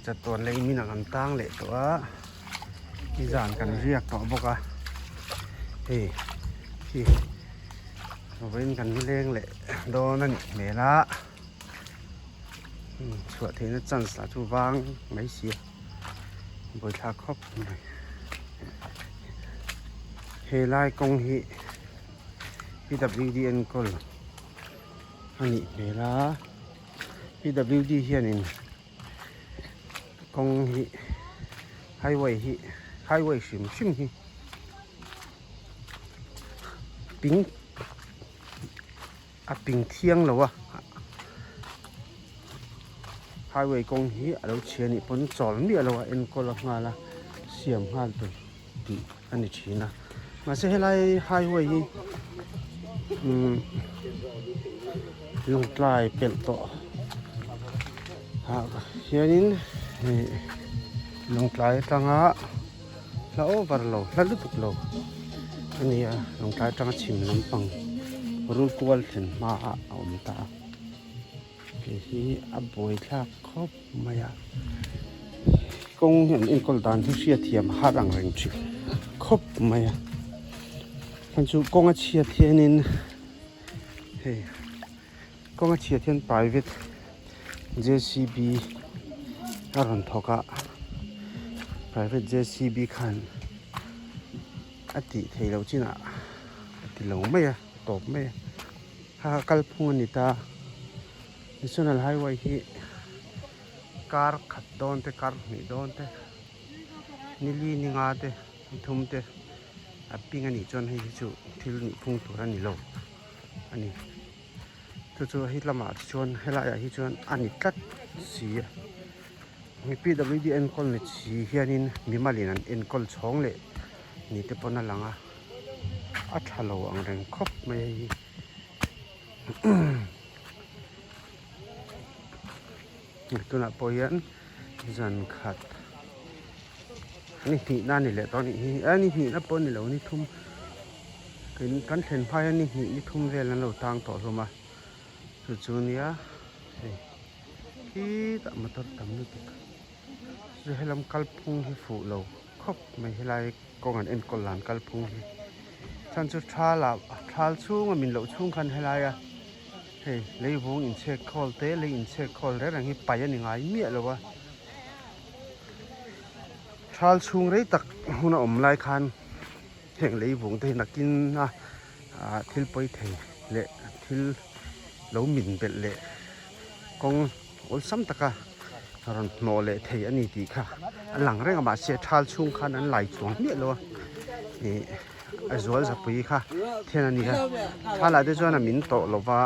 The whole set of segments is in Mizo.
Chatuan lei min ah kan tang leh tawh a nizan kan riak tawh bawk a hei khi vawiin kan leng leh dawn a nih hmel a chhuah theihna chance lah chu vang mai si a buaithlak khawp mai helai kawng hi P W D enkawl a nih hmel a. PWD hianin kawng hi highway hi highway hrim hrim hi ping a ping thiang lo a highway kawng hi a lo chhia anih pawn chawl miah lo a enkawl a nghal a siam nghal tur tih a ni thin a mahse helai highway hi umm lawngtlai pelh tawh ah hianin ih lawngtlai atanga hla over lo hla lutuk lo a ni a lawngtlai atanga chhim lampang rul kual thlen hma ah a awm ta a. Hei hi a buai thlak khawp mai a kawng hi an enkawl dan hi hriatthiam a har ang reng thin khawp mai a chhan chu kawng a chhiat hianin hei kawng a chhiat hian private J C B a rawn thawk a private J C B khan a tih theih loh chinah a ti lo mai a a tawp mai a. Ha kalphung a ni ta national highway hi kar khat dawn te kar hnih dawn te ni li ni nga te ni thum te a ping a nih chuan hei hi chu thil nih phung tur a ni lo a ni chu chu he lamah te chuan helai ah hi chuan a ni tlat si a mi P W D enkawl ni si hianin mimal in an enkawl chhawng leh ni te pawn a lang a. A tha lo ang reng khawp mai a hei hi tunah pawh hian zan khat ni hnihna a ni leh tawh a nih hi a ni hnihna pawh a ni lo ni thum kan thlen hma hian ni hnih ni thum vel an lo tang tawh hlawm a chu chu nia hei khitah motor tam lutuk chu helam kalphung hi fuh lo khawp mai helai. Kawng an enkawl lan kalphung hi chhan chu thal ah thal chhunga min loh chhung khan helaia hei leivung inchhek khawl te lei inchhek khawl reng reng hi paih a ni ngai miah lo a thal chhung rei tak hun a awm lai khan heng leivung te hi nakin a ah thil pawi thei leh thil lo min belh leh kawng awlsam taka rawn hnawh leh thei a ni tih kha a lang reng a mahse thal chhung khan an lai chuang miah lo a ih a zual zapui kha then a ni a thalah te chuan a min tawh lo va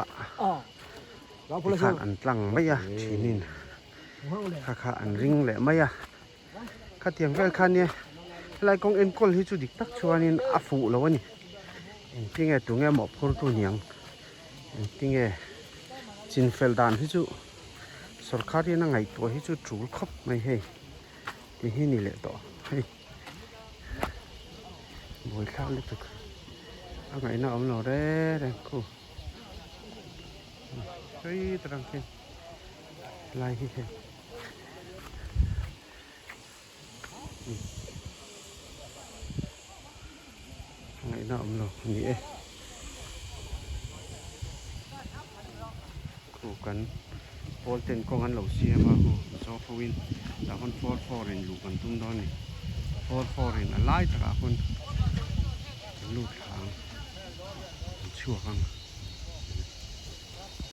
tikhan an tlang mai a thinin kha kha an ring leh mai a khatiang vel kha nia helai kawng enkawl hi chu dik tak chuanin a fuh lo a ni engtinge tunge mawhphurtu niang engtinge chinfel dan hi chu sorkar hian a ngaihtuah hi chu tul khawp mai hei ti hi ni leh tawh hei buaithlak lutuk a ngaihna awm lo reng reng khu tui tak ang khi lai hi hei. Ngaihna awm lo a ni e. Khu kan pawl ten kawng an lo siam a khu zawk ho in tah khawn 4 4 in luh kan tum dawn a ni. 4 4 in a lai takah khawn kan lut thla ang kan chhuak ang.